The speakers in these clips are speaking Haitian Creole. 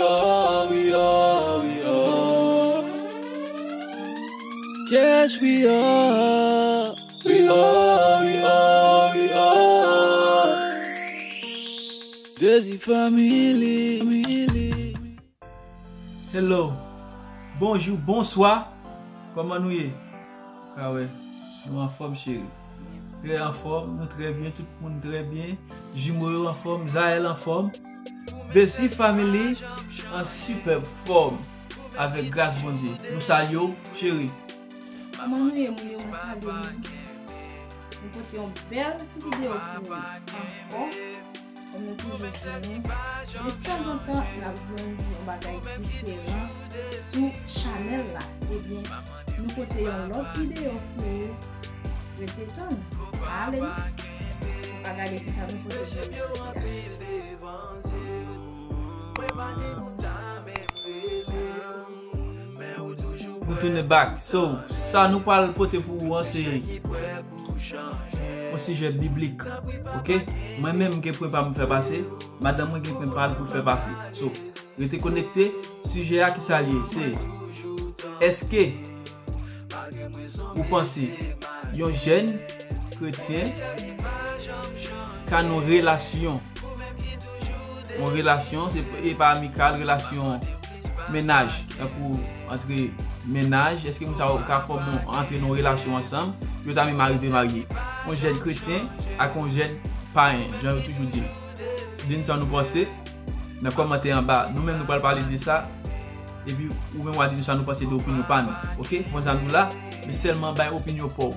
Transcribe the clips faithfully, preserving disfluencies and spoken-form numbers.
are, we are, we are. Yes, we are. We are, we are, we are. Dezi Family. Hello. Bonjou, bonswa. Kòman nou ye? Ka wè, nou anfòm, cheri. Trè anfòm, nou trè byen, tout moun trè byen. Jimo yo anfòm, Zael anfòm. Dezi Family an sipèb fòm, avèk gras Bondye. Nou salye w, cheri. Kòman nou ye, moun yo? Mwen salye nou. Nou pote yon bèl ti videyo pou ou ankò. Kòm nou toujou di nou, detanzantan, n ap jwenn yon bagay diferan sou chanèl la. Ebyen, nou pote yon lòt videyo pou ou. Rete tann. Ale, nou pa gade kisa nou pote pou ou jodi a. Nou tounen back. So, sa nou pral pote pou ou an, se yon sijè biblik. Oke? Mwen menm, m gen pwen pa m fè pase. Madanm mwen gen pwen pa l pou l fè pase. So, rete konekte. Sijè a, kisa l ye? Se, èske ou panse yon jèn kretyen ka nan yon relasyon, yon relasyon, se, e pa amikal, relasyon mennaj, tankou antre mennaj, èske moun sa yo ka fòme yon, antre nan yon relasyon ansanm, yo ta menm arive marye? Yon jèn kretyen ak yon jèn payen, jan yo toujou di l. Di n sa nou panse nan kòmantè anba. Nou menm, nou pral pale de sa. Epi, ou menm w a di nou sa nou panse de opinyon pa nou. Oke? Konsa nou la, men sèlman bay opinyon pa w.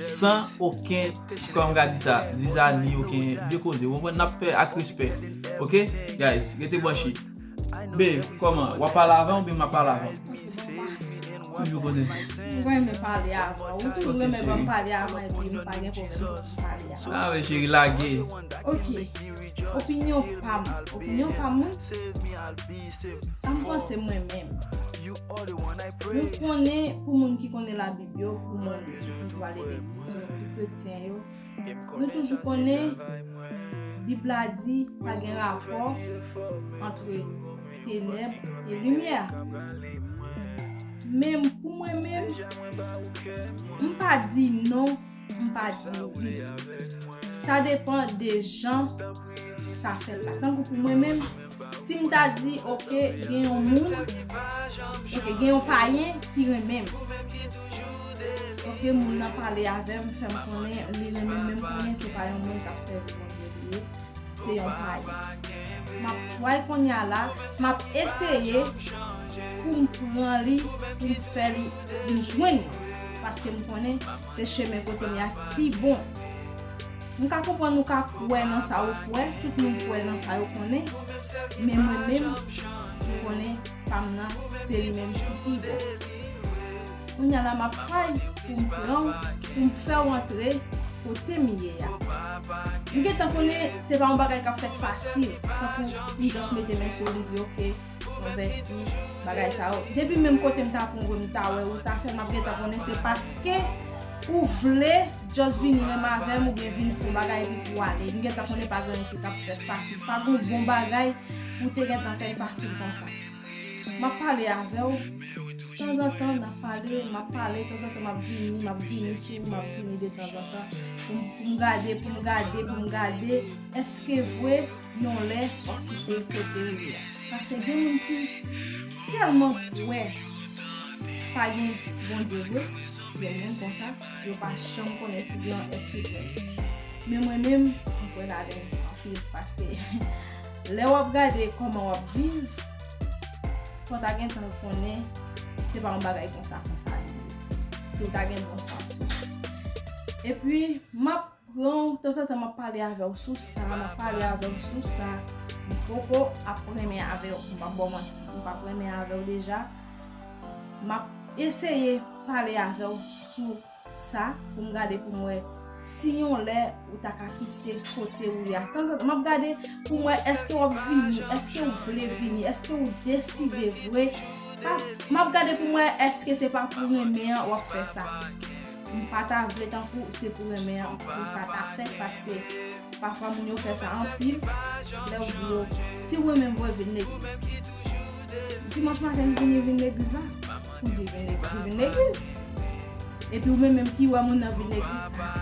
San okenn, kòman m ka di sa, zizani, okenn vye koze. Ou konprann? N ap fè ak respè. Oke? Guys, rete branche. Be, kòman? W ap pale avan oubyen m ap pale avan? Toujou konnen. Mwen renmen pale avan. Ou toujou renmen ban m pale avan epi m pa gen pwoblèm pou m pale avan. Ah, men cheri, lage. Ok. Opinyon pa m. Opinyon pa m, wi. Sa m panse mwen menm. Nou konnen, pou moun ki konnen Labib yo, pou moun ki toujou ale legliz yo, ki kretyen yo, nou toujou konnen Bib la di pa gen rapò antre tenèb e limyè. Men pou mwen menm, m pa di non, m pa di wi. Sa depann de jan sa fèt la. Tankou pou mwen menm, si m ta di, oke, gen yon moun, oke, gen yon payen ki renmen m. Oke, moun nan pale avè m, fè m konnen li renmen m, men m konnen se pa yon moun k ap sèvi Bondye li ye, se yon payen. M ap try kounye a la, m ap eseye pou m pran li, pou m fè li vin jwenn mwen. Paske m konnen se chemen kote m ye a ki pi bon. M ka konprann ou ka kwè nan sa ou kwè, tout moun kwè nan sa yo konnen, men mwen menm, m konnen pa m nan, se li menm ki pi bon. Kounye a la, m ap try pou m pran w, pou m fè w antre kote m ye a. M gentan konnen se pa yon bagay k ap fèt fasil, tankou m just mete men sou ou, m di, oke, konvèti, bagay sa yo. Depi menm kote m ta pran w, m ta wè ou ta fè, m ap gentan konnen se paske ou vle just vin renmen avè m oubyen vin fè yon bagay epi pou w ale. M gentan konnen pa gen anyen ki t ap fèt fasil. Pa gen yon bon bagay ou te gentan fè fasil konsa. M ap pale avè w, tanzantan n ap pale, m ap pale, tanzantan m ap vini, m ap vini sou ou, m ap vini de tanzantan pou m, pou m gade, pou m gade, pou m gade, èske vre yon lè w ap kite kote ou ye a. Paske gen moun ki tèlman kwè pa gen Bondye vre, gen moun konsa, yo pa janm konnen si gen yon èt siprèm. Men mwen menm, m kwè ladan l anpil, paske lè w ap gade kòman w ap viv, fò w ta gentan konnen se pa yon bagay konsa, konsa li ye. Si w ta gen bon sans ou. Epi, m ap pran w, tanzantan m ap pale avè w sou sa, m ap pale avè w sou sa. M poko ap renmen avè w, m p ap ba w manti, m p ap renmen avè w deja. M ap eseye pale avè w sou sa pou m gade pou m wè si yon lè ou ta ka kite kote ou ye a. Tanzantan, m ap gade pou m wè èske w ap vini, èske w vle vini, èske w deside vre. Pa, m ap gade pou m wè èske se pa pou renmen an w ap fè sa. M pa ta vle tankou se pou renmen an pou sa ta fèt, paske pafwa moun yo fè sa anpil. Lè w di yo, si w renmen m vre, vin legliz. Dimanch maten, m vini vin legliz la. M di, vin legliz, vin legliz. Epi ou menm menm ki wè moun nan vin legliz la.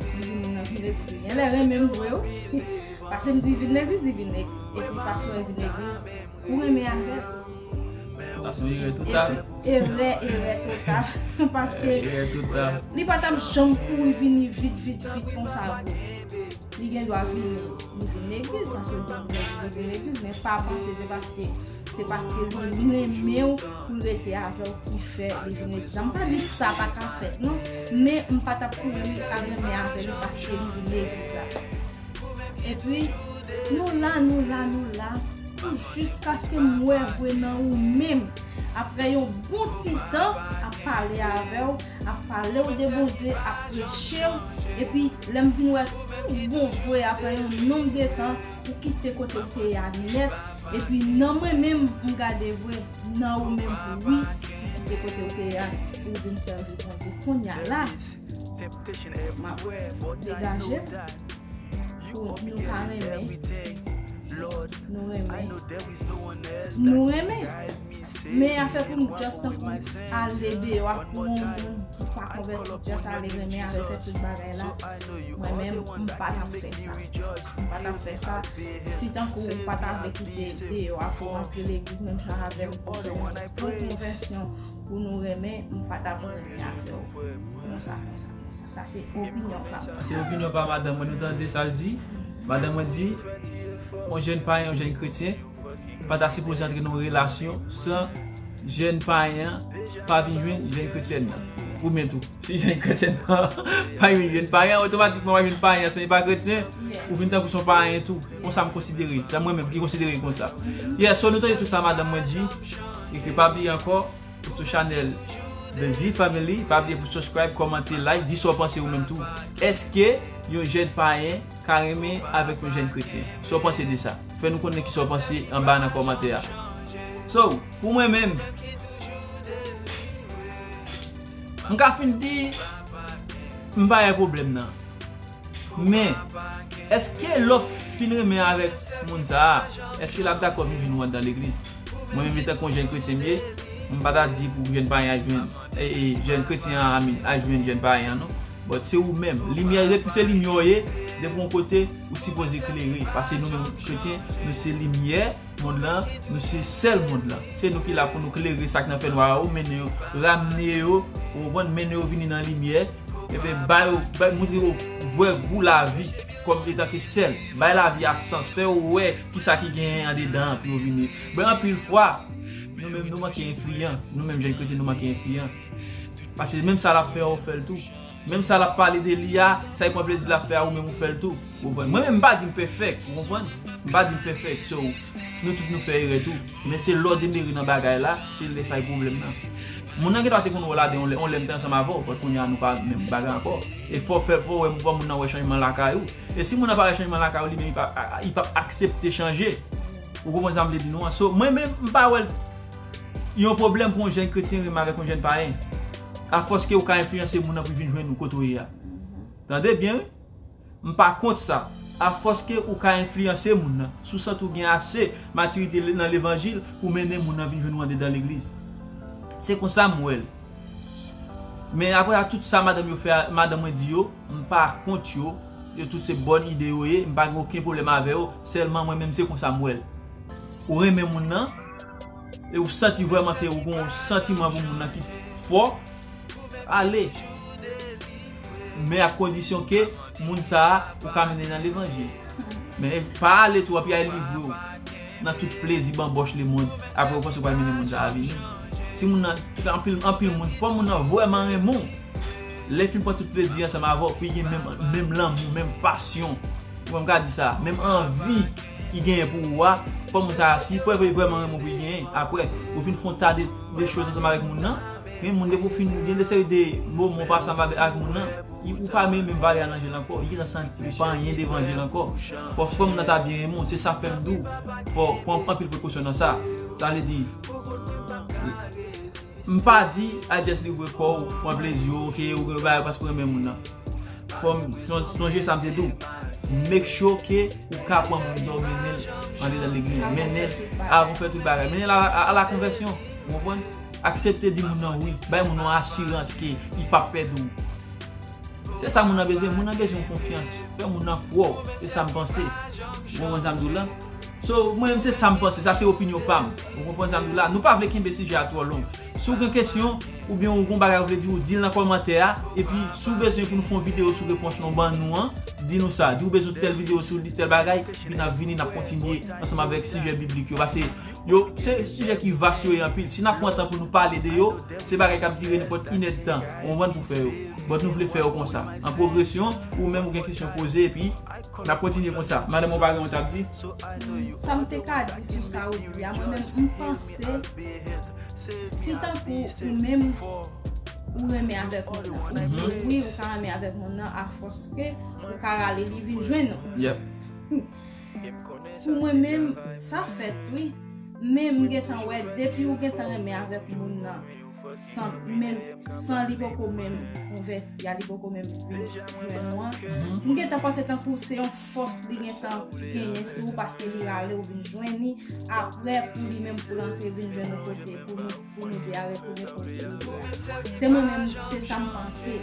M di, moun nan vin legliz. Li genlè renmen m vre, wi. Paske m di, vin legliz, li vin legliz. Epi pastè vin legliz, ou renmen avè l. Sa se yon erè total. Erè, erè total. Paske erè total. Li pa t ap janm kouri vini vit, vit, vit konsa vre. Li gen dwa vini, li vin legliz, paske li te vin legliz, li vin legliz, men pa panse se paske, se paske li renmen w pou l rete avè w ki fè li vin legliz la. M pa di sa pa ka fèt, non, men m pa t ap kouri al renmen avè li paske li vin legliz la. Epi, nou la, nou la, nou la, pou jiskaske m wè vre nan ou menm. Apre yon bon ti tan, ap pale avè w, ap pale w de Bondye, ap preche w, epi lè m vin wè tout bon vre, apre yon nonb de tan, ou kite kote w te ye a nèt, epi nan mwen menm, m gade vre, nan ou menm, wi, ou kite kote w te ye a, ou vin sèvi Bondye. Kounye a la, m ap degaje m. Pou nou ka renmen. Nou renmen. Nou renmen. Men afè pou nou just tankou ale deyò a pou yon moun ki pa konvèti, just ale renmen, ale fè tout bagay la. Mwen menm, m pa t ap fè sa. M pa t ap fè sa. Si tankou ou pa t ap vle kite deyò a pou w antre legliz menm jan avè m pou fè yon bon konvèsyon pou nou renmen, m pa t ap renmen avè w. Konsa, konsa, konsa. Sa se opinyon pa m. Sa se opinyon pa madanm mwen, nou tande sa l di. Madanm mwen di, yon jèn payen, yon jèn kretyen, pa ta sipoze antre nan yon relasyon san jèn payen an pa vin jwenn jèn kretyèn nan. Oubyen tou, si jèn kretyèn nan pa vin jwenn payen an, otomatikman w ap jwenn payen an san li pa kretyen, ou vin tankou se yon payen tou. Konsa m konsidere, sa mwen menm ki konsidere konsa. Yeah, so nou tande tou sa madanm mwen di, e ke pa bliye ankò, sou chanèl The Z Family. Pa bliye pou subscribe, kòmante, like, di sa w panse ou menm tou. Èske yon jèn payen ka renmen avèk yon jèn kretyen? Sa w panse de sa? Fè nou konnen kisa w panse anba nan kòmantè a. So, pou mwen menm, m ka fin di, m pa gen pwoblèm nan. Men, èske lè w fin renmen avèk moun sa a, èske l ap dakò vin jwenn ou anndan legliz? Mwen menm, etan kon jèn kretyen m ye, m pa ta di pou jèn payen al jwenn, e, e, jèn kretyen an, I mean, al jwenn jèn payen an, non. But se ou menm. Limyè, depi se limyè w ye, depi yon kote, ou sipoze klere. Paske nou menm kretyen, nou se limyè mond lan, nou se sèl mond lan. Se nou ki la pou nou klere sa k nan fènwa yo, mennen yo, ramne yo, ou konprann, mennen yo vini nan limyè, epi ba yo, ba, montre yo vrè gou lavi kòm etanke sèl. Bay lavi a sans, fè yo wè kisa ki genyen andedan an pou yo vini. Ben, anpil fwa, nou menm nou manke enfliyan, nou menm jèn kretyen nou manke enfliyan. Paske menm sa l ap fè a, ou fè l tou. Menm sa l ap pale de li a, sa li pran plezi l ap fè a, ou menm ou fè l tou. Ou konprann? Mwen menm, m pa di m pèfèk, ou konprann? M pa di m pèfèk, so, nou tout nou fè erè tou. Men se lè w demere nan bagay la, se lè sa gen pwoblèm nan. Moun nan gendwa te konn wè w ladan yon lè, yon lè m te ansanm avè w, but kounye a nou pa menm bagay ankò. E fò w fè, fò w wè, fò moun nan wè chanjman lakay ou. E si moun nan pa wè chanjman lakay ou, li menm li pa, a, a, li p ap aksepte chanje. Ou konprann sa m vle di nou an? So, mwen menm, m pa wè l yon pwoblèm pou yon jèn kretyen renmen avèk yon jèn payen. Afòs ke ou ka enfliyanse moun nan pou l vin jwenn ou kote w ye a. Tande byen, wi. M pa kont sa. Afòs ke ou ka enfliyanse moun nan, si w santi w gen ase matirite le-, nan levanjil pou mennen moun nan vin jwenn ou andedan legliz. Se konsa m wè l. Men apre sa, tout sa madanm yo fè a, madanm mwen di yo, m pa kont yo. Yo tout se bòn ide yo ye, m pa gen okenn pwoblèm avè yo. Sèlman mwen menm, se konsa m wè l. Ou renmen moun nan, e ou santi vrèman ke ou gen yon santiman pou moun nan ki fò, ale. Men ak kondisyon ke moun sa a, ou ka mennen nan levanjil. Men pa ale tou, epi al livre w nan tout plezi banbòch lemonn. Apre ou panse ou pral mennen moun sa a vini. Si moun nan, anpil, anpil moun, fò moun nan vrèman renmen w. Lè l fin pran tout plezi ansanm avè w, pou l gen menm, menm lanmou, menm pasyon. Ou konprann m ka di sa? Menm anvi ki genyen pou ou a, fò moun sa a, si fò l vrèman renmen w pou l genyen. Apre, ou fin fè yon ta de, de choz ansanm avèk moun nan. Gen moun depi w fin, gen de seri de moman w pase ansanm avèk, avèk moun nan, li, ou pa menm menm valè a nan je l ankò. Li gentan santi ou pa anyen devan je l ankò. Fò, fò moun nan ta byen renmen w, se sa fè m di w. Fò w pran anpil prekosyon nan sa. Sa vle di, m pa di al just livre kò w, pran plezi w, oke, ou gen bagay paske w renmen moun nan. Fò m son-, sonje sa m te di w. make sure ke ou ka pran moun sa w mennen l andedan legliz, mennen l avan w fè tout bagay, mennen l a, a, a la konvèsyon. Ou konprann? Aksepte di moun nan wi, bay moun nan asirans ke li p ap pèdi w. Se sa moun nan bezwen, moun nan bezwen konfyans. Fè moun nan kwè w, se sa m panse. Ou konprann sa m di w la? So, mwen menm se sa m panse, sa se opinyon pa m. Ou konprann sa m di w la? Nou pa vle kenbe sijè a twò long. Si w gen kesyon, oubyen w gen yon bagay ou vle di, ou di l nan kòmantè a, epi si w bezwen pou nou fè yon videyo sou repons nou ban nou an, di nou sa. Di w bezwen tèl videyo sou li, tèl bagay, epi n ap vini, n ap kontinye ansanm avèk sijè biblik yo. Paske yo, se sijè ki vas yo ye anpil. Si n ap pran tan pou nou pale de yo, se bagay k ap dire nenpòt inèdtan. Ou konprann pou fè yo. But nou vle fè yo konsa. An pwogresyon, ou menm ou gen kesyon poze, epi n ap kontinye konsa. Madanm, ou pa gen yon t ap di? Sa m te ka di sou sa ou di a, mwen menm, m panse, si tankou ou menm, ou renmen avèk moun nan, ou di wi, ou ka renmen avèk moun nan, afòs ke ou ka rale li vin jwenn ou. Yep. Pou mwen menm, sa fèt wi. Men m gentan wè, depi ou gentan renmen avèk moun nan, san, men san li poko menm konvèti a, li poko menm vin jwenn ou an. M gentan panse tankou se yon fòs li gentan genyen sou ou, paske li rale ou vin jwenn li, apre pou li menm pou l antre vin jwenn ou kote, pou nou, pou nou de a retounen kote nou ye a. Se mwen menm, se sa m panse.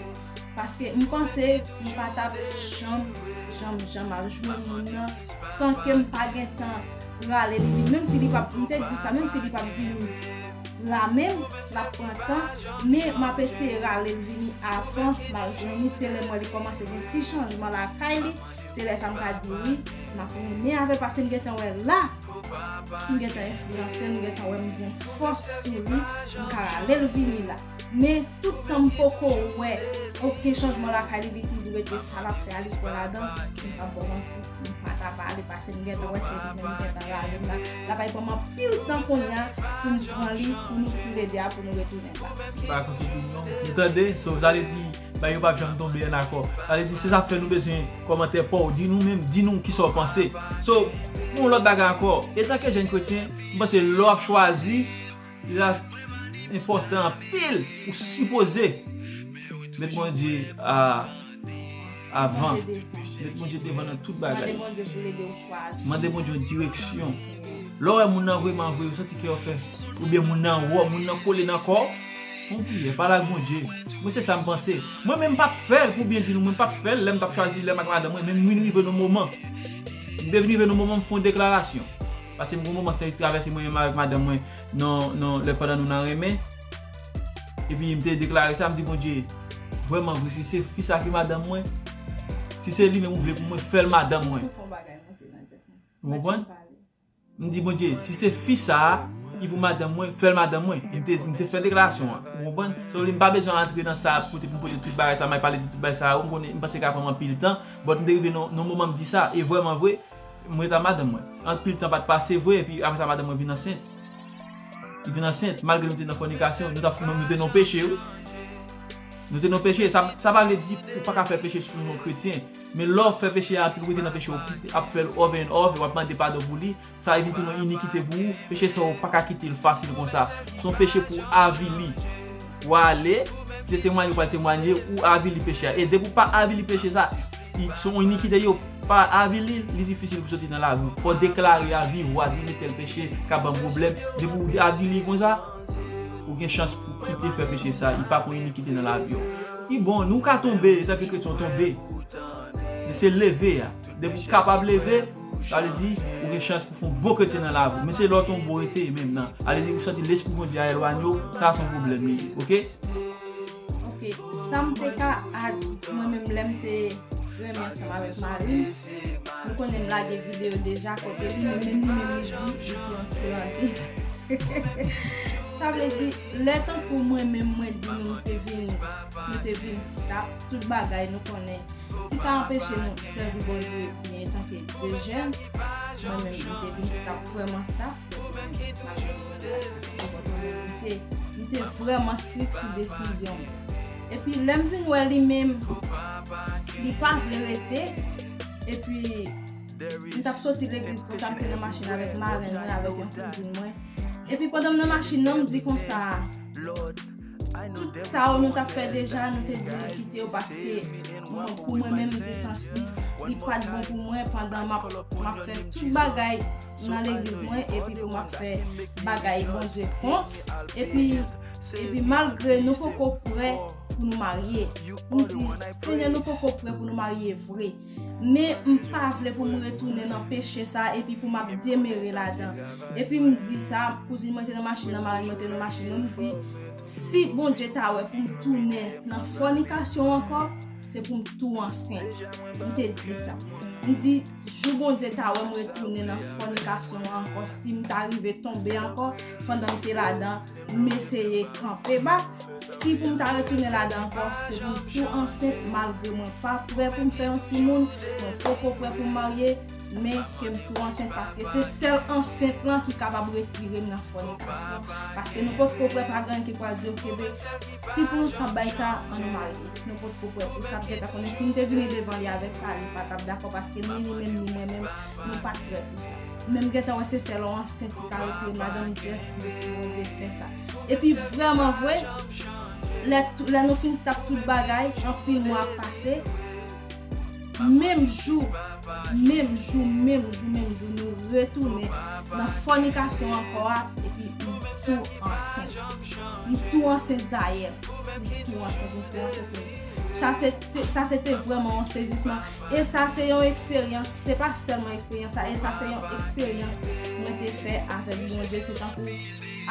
Paske m panse m pa t ap janm, janm, janm al jwenn moun nan san ke m pa gentan rale li vin. Menm si li p ap, m te di sa, menm si li p ap vini la menm, l ap pran tan, men m ap eseye rale l vini avan m al jwenn li. Se lè m wè li kòmanse gen ti chanjman lakay li, se lè sa m ka di wi, m ap renmen avè l paske m gentan wè la, m gentan enfliyanse l, m gentan wè m gen fòs sou li, m ka rale l vini la. Men tout tan m poko wè okenn chanjman lakay li, li toujou rete sa l ap fè a, li kwè ladan, m p ap ba w manti, m pa ta pale paske m gentan wè se li menm ki gentan rale m la. L ap pran m anpil tan kounye a pou m pran li, pou nou toulede a, pou nou retounen la. M pa konte pou nou. Nou tande? So, sa vle di, bagay yo p ap janm tonbe ann akò. Sa vle di, se sa k fè nou bezwen kòmantè pa w. Di nou menm, di nou kisa w panse. So, yon lòt bagay ankò, etanke jèn kretyen, m panse lè w ap chwazi, li enpòtan anpil, ou sipoze met Bondye a, avan. Met Bondye devan nan tout bagay. Mande Bondye pou l ede w chwazi. Mande Bondye yon direksyon. Lè w wè moun nan vrèman vre, ou santi kè w fè, oubyen moun nan wè w, moun nan kole nan kò w, fè yon priyè, pale ak Bondye. Mwen se sa m panse. Mwen menm m p ap fè l, pou byen di nou, mwen m p ap fè l lè m t ap chwazi lè m ak madanm mwen, men m vin rive nan moman. M te vin rive nan moman m fè yon deklarasyon. Paske m gen yon moman ki te travèse mwen menm avèk madanm mwen nan, nan, lè pandan nou nan renmen. Epi m te deklare sa, m di Bondye, vrèman vre, si se fi sa ki madanm mwen, si se li menm ou vle pou mwen, fè l madanm mwen. Ou konprann? M di Bondye, si se fi sa a ki pou madanm mwen, fè l madanm mwen. M te, m te fè deklarasyon an. Ou konprann? So, m pa bezwen antre nan sa, kote pou m pote tout bagay sa, m al pale de tout bagay sa yo, m konnen, m panse ka pran m anpil tan, but m te rive nan, nan moman m di sa, e vrèman vre, m ret ak madanm mwen. Anpil tan pa t pase vre, epi apre sa, madanm mwen vin ansent. Li vin ansent, malgre nou te nan fònikasyon, nou t ap, nou, nou te nan peche, wi. Nou te nan peche, sa, sa pa vle di ou pa ka fè peche si w se yon kretyen. Men lè w fè peche a, anpil ou rete nan peche, ou ap fè l over and over, w ap mande padon pou li, sa vin tounen yon inikite pou ou. Peche sa, ou pa ka kite l fasil konsa. Se yon peche pou w avili. W ale, se temwaye ou pral temwaye, ou avili peche a. E depi w pa avili peche sa, li, se yon inikite yo pa avili, li difisil pou soti nan lavi w. Fò w deklare a, viv ou a, di men tèl peche ka ban m pwoblèm. Depi w avili konsa, ou gen chans pou kite fè peche sa, li pa pran inikite nan lavi w. Li bon, nou ka tonbe, etanke kretyen w tonbe. Men se leve a. Depi w kapab leve, sa vle di, ou gen chans pou fè yon bon kretyen nan lavi w. Men se lè w tonbe w rete menm nan. Sa vle di, ou santi lespri Bondye a elwanye w, sa se yon pwoblèm li ye, oke? Ok, sa m te ka add, mwen menm lè m te renmen ansanm avèk mari m, nou konnen m lage videyo deja kote li menm, li menm li di, li te yon ti rande. Sa vle di, lè tankou mwen menm mwen di nou, nou te vin, nou te vin stop tout bagay nou konnen ki ka anpeche nou sèvi Bondye byen etanke de jèn. Mwen menm, m te vin stop, vrèman stop. M te, m te vrèman strik sou desizyon m. Epi lè m vin wè li menm, li pa vle rete. Epi m t ap soti legliz konsa, m te nan machin avèk marenn mwen, avèk yon kouzin mwen. Epi pandan m nan machin nan, m di konsa, tout sa yo nou t ap fè deja, nou te di nou kite yo paske mwen, pou mwen menm, m te santi li pa t bon pou mwen pandan m ap, m ap fè tout bagay nan legliz mwen, epi pou m ap fè bagay Bondye kont, epi, epi malgre nou poko prè pou nou marye, m di, Senyè, nou poko prè pou nou marye vre. Men m pa vle pou m retounen nan peche sa epi pou m ap demere ladan. Epi m di sa, kouzin mwen te nan machin nan, marenn mwen te nan machin nan, m di, si Bondye ta wè pou m tounen nan fònikasyon ankò, se pou m tou ansent. M te di sa. M di, jou Bondye ta wè m retounen nan fònikasyon an ankò, si m ta rive tonbe ankò pandan m te ladan, m eseye kanpe ba. Si pou m ta retounen ladan ankò, se pou m tou ansent, malgre mwen pa prè pou m fè yon timoun, mwen poko prè pou m marye, men ke m tou ansent, paske se sèl ansent lan ki kapab retire m nan fònikasyon. Paske nou potko prè, pa gen anyen ki pral di, oke, be, si pou nou t ap bay sa, ann nou marye. Nou potko prè pou sa, m gentan konnen si m te vini devan li avèk sa, li pa t ap dakò, paske ni li menm, ni mwen menm, nou pa t prè pou sa. Men m gentan wè se sèl yon ansent ki ka retire madanm Jess, pou Bondye fè sa. Epi vrèman vre, lè, lè nou fin stop tout bagay, anpil mwa ap pase, menm jou, menm jou, menm jou, menm jou, nou retounen nan fònikasyon ankò a, epi m tou ansent. M tou ansent Zayèl. M tou ansent, m tou ansent, m tou. Sa se, se, sa se te vrèman yon sezisman. E sa se yon eksperyans, se pa sèlman eksperyans sa, e sa se yon eksperyans mwen te fè avèk Bondye. Se tankou,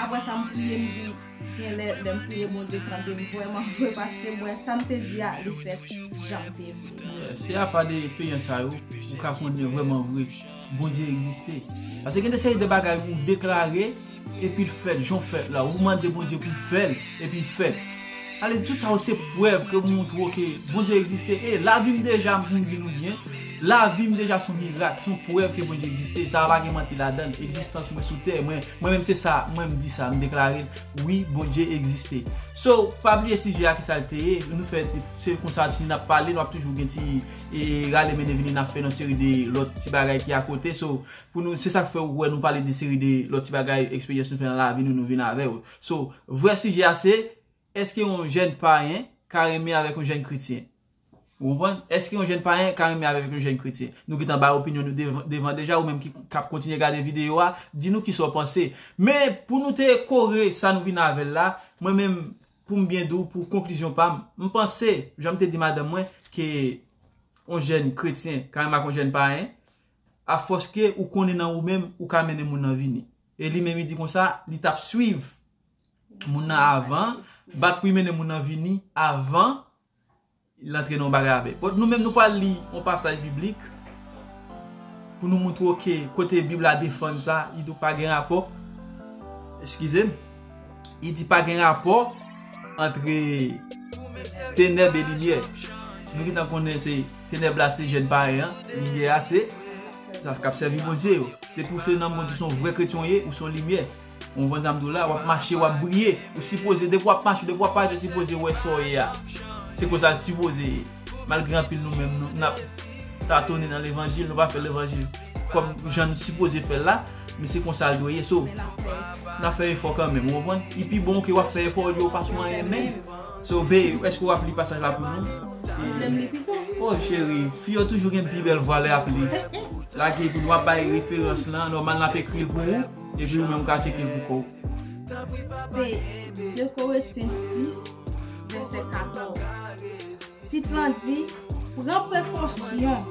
apre sa, m priye, m di, gen lè, lè m priye, Bondye tande m vrèman vre, paske m wè sa m te di a, li fèt jan m te vle. Yeah, se apa de eksperyans sa yo, ou ka konnen vrèman vre Bondye egziste. Paske gen de seri de bagay ou deklare, epi l fèt, jan w fèt la. Ou mande Bondye pou l fè l, epi l fèt. Ale, tout sa yo se prèv ke moutre w ke Bondye egziste. E lavi m deja, m pou m di nou byen, lavi m deja se yon mirak, se yon prèv ke Bondye egziste. Sa pa gen manti ladan l. Egzistans mwen sou tè, mwen, mwen menm se sa, mwen m di sa, m deklare l. Wi, Bondye egziste. So, pa bliye sijè a, kisa l te ye. Nou fè, se konsa, si n ap pale, nou ap toujou gen ti, e, rale mennen vini, n ap fè yon seri de lòt ti bagay ki akote. So, pou nou, se sa k fè ou wè nou pale de seri de lòt ti bagay, eksperyans nou fè nan lavi nou, nou vin avè yo. So, vrè sijè a se, èske yon jèn payen ka renmen avèk yon jèn kretyen? Ou konprann? Èske yon jèn payen ka renmen avèk yon jèn kretyen? Nou gentan bay opinyon nou devan, devan deja, ou menm ki, k ap kontinye gade videyo a, di nou kisa w panse. Men, pou nou te kore sa nou vin avè l la, mwen menm, pou m byen di w, pou konklizyon pa m, m panse, jan m te di madanm mwen, ke yon jèn kretyen ka renmen ak yon jèn payen, afòs ke ou konnen nan ou menm, ou ka mennen moun nan vini. E li menm, li di konsa, li t ap swiv moun nan avan, bat pou l mennen moun nan vini avan l antre nan yon bagay avè l. But nou menm, nou pral li yon pasaj biblik pou nou moutre w ke kote Bib la defann sa, li di w pa gen rapò. Eskize m. Li di pa gen rapò ant tenèb e limyè. Nou gentan konnen se tenèb la se jèn payen an, limyè a se sa k ap sèvi Bondye yo. Depi w se nanm Bondye, se yon vrè kretyen w ye, ou se yon limyè. Ou konprann sa m di w la, w ap mache, w ap briye, ou sipoze, depi w ap mache, depi w ap pale, ou sipoze wè sa w ye a. Se konsa l sipoze ye. Malgre anpil nou menm, nou, n ap tatonnen nan levanjil, nou pa fè levanjil kòm jan n sipoze fè l la, men se konsa l dwe ye. So, n ap fè efò kanmenm, ou konprann? Li pi bon ke w ap fè efò yo pa sou anyen menm. So, babe, èske w ap li pasaj la pou nou? Ou vle m li pito? Oh, cheri, fi yo toujou gen pi bèl vwa lè y ap li. Lage pou nou, w ap bay referans lan, nòmal n ap ekri l pou ou, epi ou menm w ka tcheke l pou kò w. Se de Korentyen sis, vèsè katòz. Tit lan di, pran prekosyon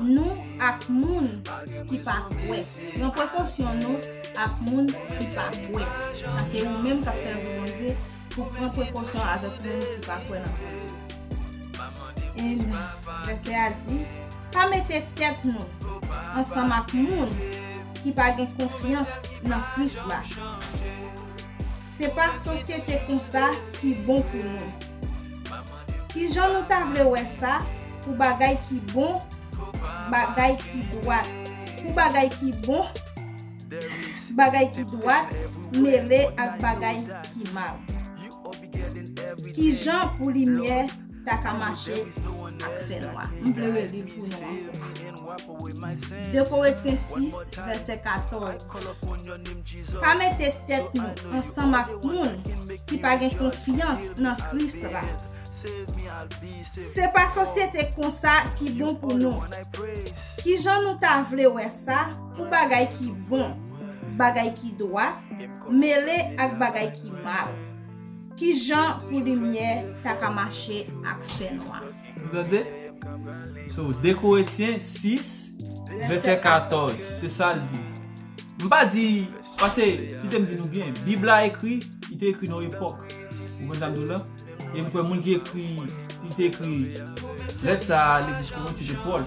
nou ak moun ki pa kwè. Pran prekosyon nou ak moun ki pa kwè. Sa se ou menm k ap sèvi Bondye pou pran prekosyon avèk moun ki pa kwè nan Bondye. And vèsè a di, pa mete tèt nou ansanm ak moun ki pa gen konfyans nan Kris la. Se pa sosyete konsa ki bon pou nou. Kijan nou ta vle wè sa pou bagay ki bon, bagay ki dwat? Pou bagay ki bon, bagay ki dwat mele ak bagay ki mal. Kijan pou limyè ta ka mache ak fènwa? M vle reli l pou nou ankò. De Korentyen sis, vèsè katòz. Pa mete tèt nou ansanm ak moun ki pa gen konfyans nan Kris la. Se pa sosyete konsa ki bon pou nou. Kijan nou ta vle wè sa pou bagay ki bon, bagay ki dwat, mele ak bagay ki mal? Kijan pou limyè ta ka mache ak fènwa? Ou tande? So, de Korentyen sis, vèsè katòz, se sa l di. M pa di, paske, kite m di nou byen, Bib la ekri, li te ekri nan yon epòk. Ou konprann sa m di w la? E m kwè moun ki ekri, li te ekri lèt sa a legliz Korent, se te Pòl.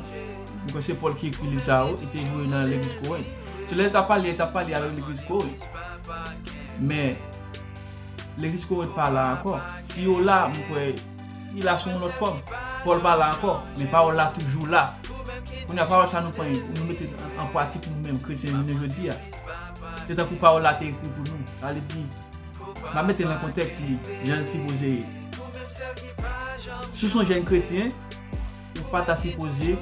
M kwè se Pòl ki ekri liv sa yo, li te voye nan legliz Korent. Se lè l t ap pale, li t ap pale avèk legliz Korent. Men, legliz Korent pa la ankò. Si yo la, m kwè, li la sou yon lòt fòm. Pòl pa la ankò, men pawòl la toujou la. Kounye a, pawòl sa nou pran, nou mete an, an pratik nou menm, kretyen jounen jodi a. Se tankou pawòl la te ekri pou nou. Sa vle di, m ap mete nan kontèks li, jan l sipoze ye. Si w se yon jèn kretyen, ou pa ta sipoze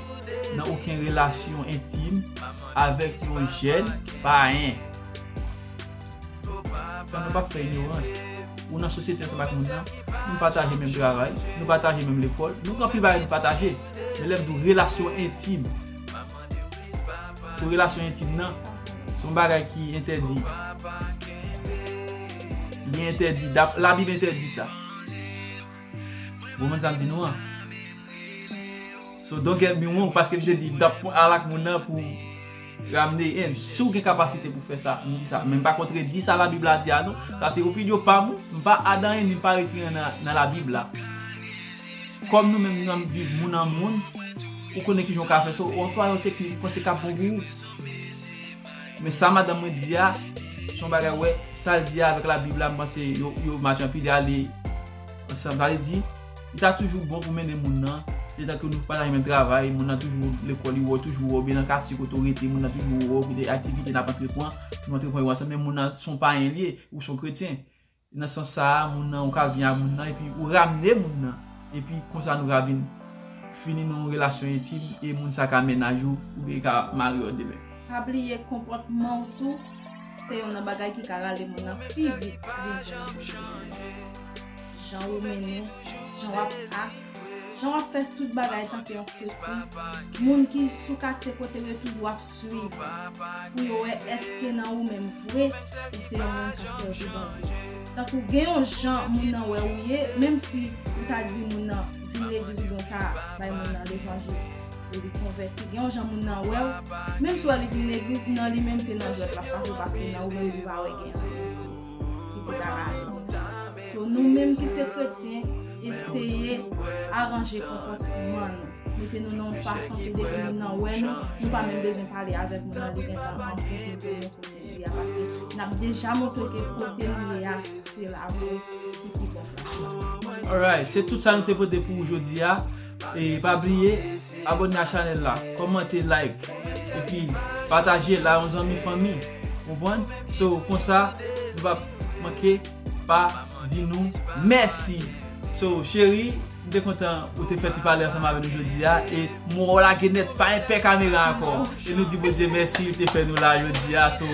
nan okenn relasyon entim avèk yon jèn payen. Sa nou p ap fè inyorans. Ou nan sosyete ansanm ak moun nan, nou pataje menm travay, nou pataje menm lekòl, nou gen anpil bagay nou pataje. Men lè m di w relasyon entim, pou relasyon entim nan, se yon bagay ki entèdi. Li entèdi, dap-, Labib entèdi sa. Ou konprann sa m di nou an? So, don't get me wrong, paske m te di, m t ap al ak moun nan pou ramne, and si w gen kapasite pou fè sa, m di sa. Men m pa kontredi sa Labib la di a, non. Sa se opinyon pa m, wi. M pa adan anyen, ni m pa retire nan, nan Labib la. Kòm nou menm, nou ap viv moun an moun, ou konnen kijan w ka fè sa, ou anplwaye yon teknik ou panse k ap bon pou ou. Men sa madanm mwen di a, se yon bagay, wè, sa l di a avèk Labib la, m panse yo, yo match anpil, yo ale ansanm. Sa vle di, li ta toujou bon pou mennen moun nan, letan ke nou pataje menm travay, moun nan toujou lekòl, li wè w toujou, wè w byen nan katye kote w rete, moun nan toujou wè w gen de aktivite n ap antreprann, nou antreprann yo ansanm, men moun nan se yon payen li ye, ou se yon kretyen. Nan sans sa a, moun nan, ou ka vin ak moun nan, epi ou ramne moun nan. Epi konsa nou ka vin fini nan yon relasyon entim, e moun sa ka mennaj ou, oubyen ka mari w demen. Pa bliye konpòtman w tou, se youn nan bagay ki ka rale moun nan pi vit vin jwenn ou. Jan ou mennen, jan w ap ak, jan w ap fè tout bagay tankou yon kretyen, moun ki sou katye kote w yo toujou ap swiv pou yo wè èske nan ou menm vre ou se yon moun k ap sèvi Bondye. Tankou gen yon jan moun nan wè ou ye, menm si ou ta di moun nan vin legliz oubyen ou ta bay moun nan levanjil pou li konvèti, gen yon jan moun nan wè w, menm si w wè li vin legliz, nan li menm se nan dwèt l ap pase paske nan ou menm li pa wè gen anyen ki pou ta rale moun nan. So, nou menm ki se kretyen, eseye aranje konpòtman nou. Mete nou nan yon fason ke depi moun nan wè nou, nou pa menm bezwen pale avèk moun nan, li gentan antre pou l konnen kote li a, paske n ap deja montre ke kote nou ye a, se la vre ki pi bon plas la. Alright, se tout sa nou te pote pou ou jodi a. E pa bliye, abòne a chanèl la, kòmante, like, epi pataje l a yon zanmi, fanmi. Konprann? So, konsa, nou pa manke pa di nou mèsi. So, cheri, m te kontan ou te fè ti pale ansanm avè nou jodi a. E m wè w lage nèt, pa enpè kamera ankò. E nou di Bondye mèsi, li te fè nou la jodi a. So,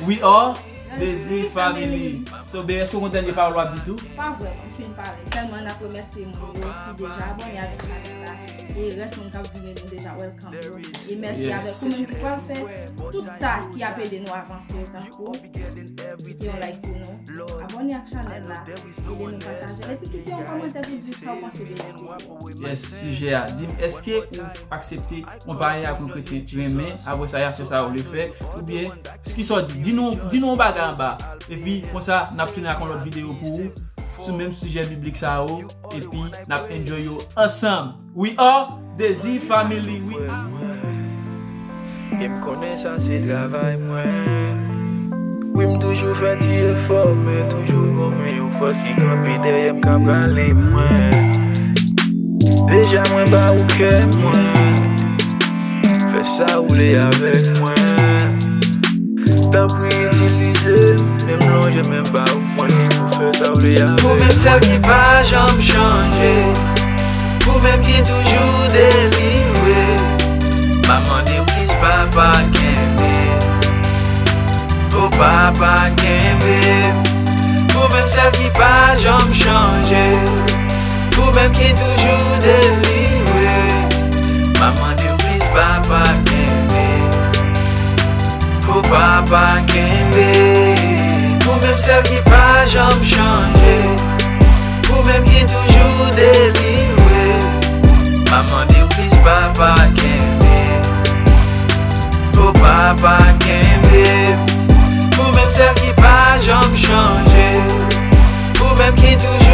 we are Dezi Family. So, babe, èske w gon dènye pawòl w ap di tou? Pa vrèman, m fin pale. Sèlman n ap remèsye moun yo ki deja abòne avèk chanèl la. E rès moun k ap vini, nou deja welcome yo. E mèsi avèk ou menm ki pral fè tout sa ki ap ede nou avanse yo, tankou kite yon like pou nou, abòne ak chanèl la, ede nou pataje l, epi kite yon kòmantè pou di sa w panse de videyo. Yes, sijè a. Di m, èske ou aksepte yon payen ak yon kretyen renmen, apre sa y ap fè sa yo vle fè, oubyen, kisa w di? Di nou, di nou yon bagay anba. Epi, konsa, n ap tounen ak yon lòt videyo pou ou, sou menm sijè biblik sa yo, epi n ap enjoy yo ansanm. We are Dezi Family, we are. E m konnen sa se travay mwen. Wi, m toujou fè ti efò, men toujou gon men yon fòs ki kanpe dèyè m, k ap rale mwen. Deja mwen ba ou kè mwen. Fè sa ou vle avèk mwen. Tanpri itilize m, men m lonje men ba ou mwen pou fè sa w vle avèk mwen. Ou menm sèl ki pa janm chanje, ou menm ki toujou delivre. M a mande w plis, Papa, kenbe. O Papa, kenbe. Ou menm sèl ki pa janm chanje, Ou menm ki toujou delivre. M ap mande w plis, Papa, kenbe. O Papa, kenbe. Ou menm sèl ki pa janm chanje. Ou menm ki toujou delivre. M ap mande w plis, Papa, kenbe. O Papa, kenbe. Ou menm sèl ki pa janm chanje. Ou menm ki toujou